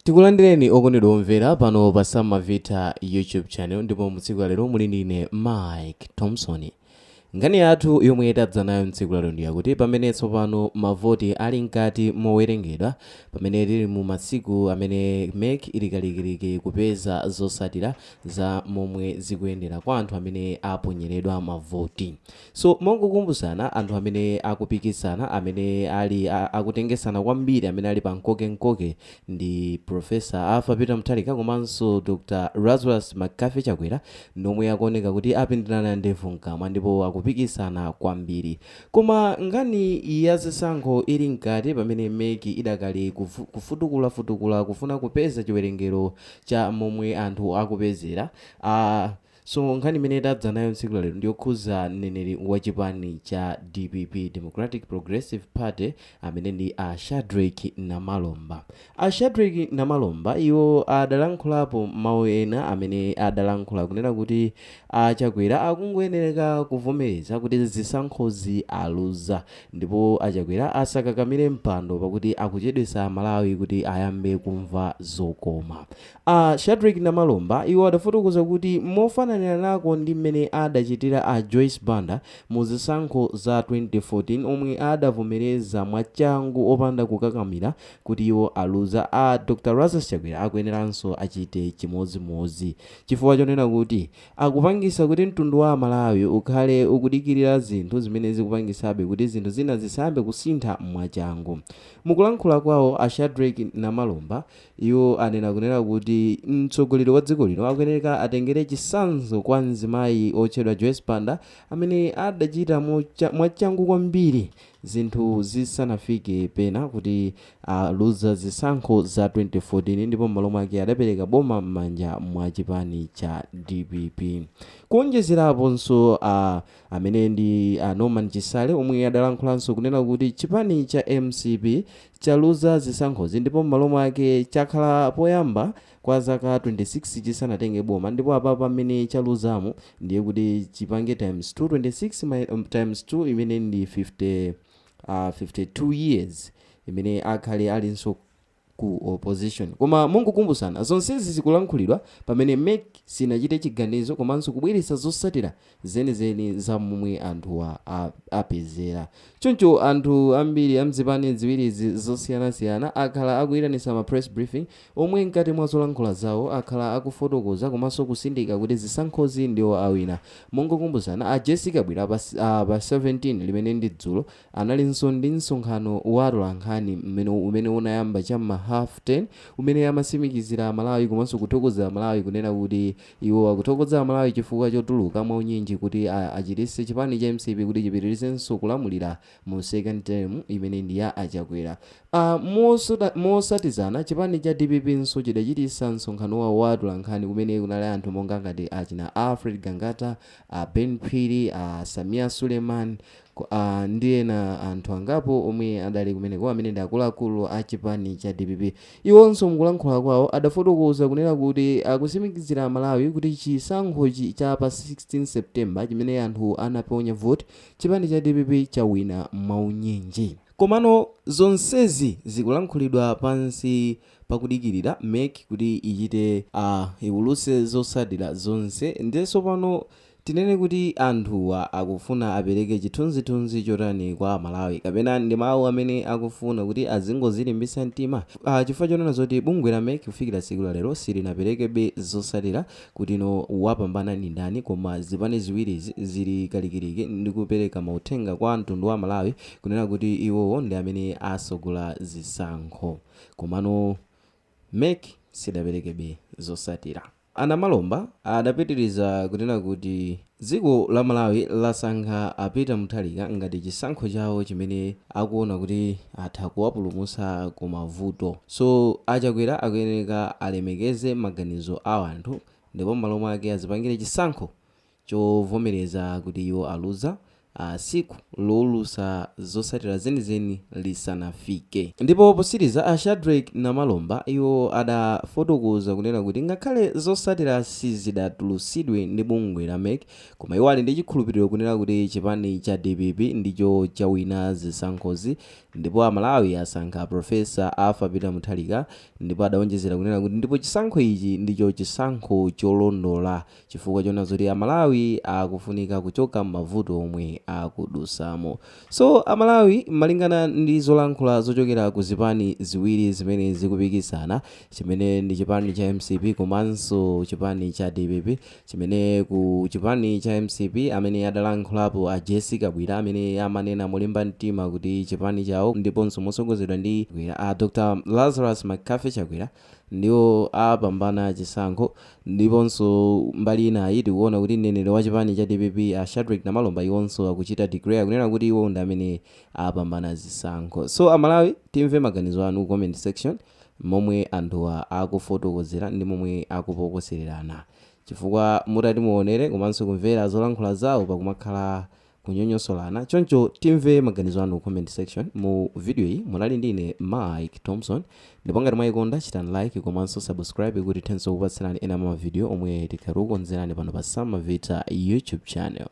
Tikulandireni okondedwa omvera pano pa Sam Mavita YouTube channel, ndipo mutsiku la lero muli ndine Mike Thompson. Nkhani yathu yomwe tadza nayo mtsiku la lero ndi yakuti pamene tsopano mavoti ali mkati mowerengedwa, pamene tili mu masiku amene MEC ili kalikiliki kupeza zotsatira za momwe zikuyendera kwa anthu amene aponyeredwa mavoti. So mongokumbusana, anthu amene akupikisana, amene ali akutengesana kwambiri, amene ali pa mkokenkoke ndi Professor Arthur Peter Mutharika komanso Dr Lazarus McCarthy Chakwera, nomwe akuoneka kuti apindirana ndevu mkamwa ndipo akupikisana kwambiri. Koma nkhani ya zisankho ili mkati, pamene MEC idakali kufutukulafutukula kufuna kupeza chiwerengero cha momwe anthu akupezera. So nkhani imene tadza nayo tsiku la lero ndiyokhuza mneneri wa chipani cha DPP, Democratic Progressive Party, amene ndi a Shadrick Namalomba. A Shadrick Namalomba iwo adalankhulapo mawu ena amene adalankhula kunena kuti a Chakwera akungoyenereka kuvomereza kuti zisankhozi aluza, ndipo a Chakwera asakakamire mpando pakuti akuchedwesa Malawi kuti ayambe kumva zokoma. A Shadrick Namalomba iwo adafotokoza kuti mofananira nako ndi mmene adachitira a Joyce Banda mu zisankho za 2014, omwe adavomereza mwachangu opanda kukakamira kuti iwo aluza, a Dr Lazarus Chakwera akuyeneranso achite chimodzimodzi, chifukwa chonena kuti akupangisa kuti mtundu wa Malawi ukhale ukudikirira zinthu zimene zikupangisabe kuti zinthu zina zisayambe kusintha mwachangu. Mukulankhula kwawo, a Shadrick Namalomba iwo anena kunena kuti mtsogoleri wa dziko lino akuyeneka atengere chitsanzo kwa mzimayi otchedwa Joyce Banda, amene adachita mwachangu kwambiri zinthu zisanafike pena kuti aluza zisankho za 2014, ndipo m'malo mwake adapereka boma m'manja mwa chipani cha DPP. Kuonjezeraponso, amene ndi Norman Chisale, omwe adalankhulanso kunena kuti chipani cha MCP chaluza zisankhozi ndipo m'malo mwake chakhala poyamba kwa zaka 26 chisanatenge boma, ndipo apa pamene chaluzamo ndiye kuti chipange times 2, 26 times 2 imene ndi 52 years imene akhale alinso ku opposition. Koma mungokumbusana, zonsezi zikulankhulidwa pamene MEC sinachite chiganizo komanso kubweretsa zotsatira zenizeni za momwe anthuwa apezera. Choncho anthu ambiri amzipani ziwirizi zosiyanasiyana akhala akuyitanisa ma press briefing, omwe mkati mwa zolankhula zawo akhala akufotokoza komanso kusindika kuti zisankhozi ndiwo awina. Mongokumbusana, a Jessica Bwira pa 17, limene ndi dzulo, analinso ndi msonkhano wa atolankhani umene unayamba cham'ma half 10, umene amasimikizira Malawi komanso kuthokoza Malawi, kunena kuti iwo akuthokoza Malawi chifukwa chotuluka mwaunyinji kuti achititse chipani cha MCP kuti chipitirizenso kulamulira mu second term imene ndi ya Achakwera. Mosatizana, chipani cha DPP nso chidachitisa msonkhano wawo wa atolankhani kumene kunali anthu monga ngati achina Alfred Gangata, Ben Phiri, Samia Suleiman ndi ena anthu angapo omwe adali kumeneko, amene ndi akuluakulu a chipani cha DPP. Iwonso mukulankhula kwawo adafotokoza kunena kuti akusimikizira Malawi kuti chisankhochi cha pa 16 September chimene anthu anaponya vote, chipani cha DPP chawina maunyinji. Komano zonsezi zikulankhulidwa pansi pakudikirira MEC kuti ichite iwulutse zotsatira zonse. Ndiye pano tinene kuti anthuwa akufuna apereke chithunzithunzi chotani kwa Malawi, kapena ndi mawu amene akufuna kuti azingozilimbitsa mtima, chifukwa chonena zoti bungwe la MEC kufikira tsiku la lero silinaperekebe zotsatira kuti no wapambana ndi ndani, koma zipani ziwirizi zili kalikiliki ndi kupereka mauthenga kwa mtundu wa Malawi kunena kuti iwowo ndi amene asogola zisankho, komano MEC sidaperekebe zotsatira. Anamalomba adapitiriza kunena kuti dziko la Malawi lasankha a Peter Mutharika ngati chisankho chawo chimene akuona kuti atha kuwapulumutsa ku mavuto. So Achakwera akuyeneka alemekeze maganizo a anthu, ndipo m'malo mwake azipangire chisankho chovomereza kuti iwo aluza. Tsiku lowulutsa zotsatira zenizeni lisanafike. Ndipo potsiriza, a Shadreck Namalomba iwo adafotokoza kunena kuti ngakhale zotsatira sizidatulutsidwe ndi bungwe la mec, koma iwo ali ndi chikhulupiriro kunena kuti chipani cha dpp ndicho chawina zisankhozi ndipo Amalawi asankha Professor Arthur Peter Mutharika. Ndipo adaonjezera kunena kuti ndipo chisankho ichi ndicho chisankho cholondola chifukwa chona zoti Amalawi akufunika kuchoka m'mavuto omwe akudusamo. So Amalawi, malingana ndi zolankhula zochokera ku zipani ziwiri zimene zikupikisana, chimene ndi chipani cha MCP komanso chipani cha DPP, chimene ku chipani cha MCP amene adalankhulapo a Jessie Kabwila, amene amanena molimba mtima kuti chipani chawo ndiponso mosogozedwa ndi a Dr Lazarus McCarthy Chakwera ndiwo apambana chisankho. Ndiponso mbali inayi tikuona kuti mneneri wa chipani cha DPP a Shadreck Namalomba iwonso akuchita declare kunena kuti iwo ndi amene apambana zisankho. So Amalawi, timve maganizo anu ku comment section momwe anthuwa akufotokozera ndi momwe akupokosererana, chifukwa mutati muonere komanso kumvera zolankhula zawo pakumakhala kunyonyosolana. Choncho timve maganizo anu ku comment section. Mu video iyi munali ndine Mike Thompson, ndipo ngati mwayikonda chitani like komanso subscribe kuti tithenso kupatsirani ena mwa mavidiyo omwe tikhala tikukonzerani pano pa Samavita YouTube channel.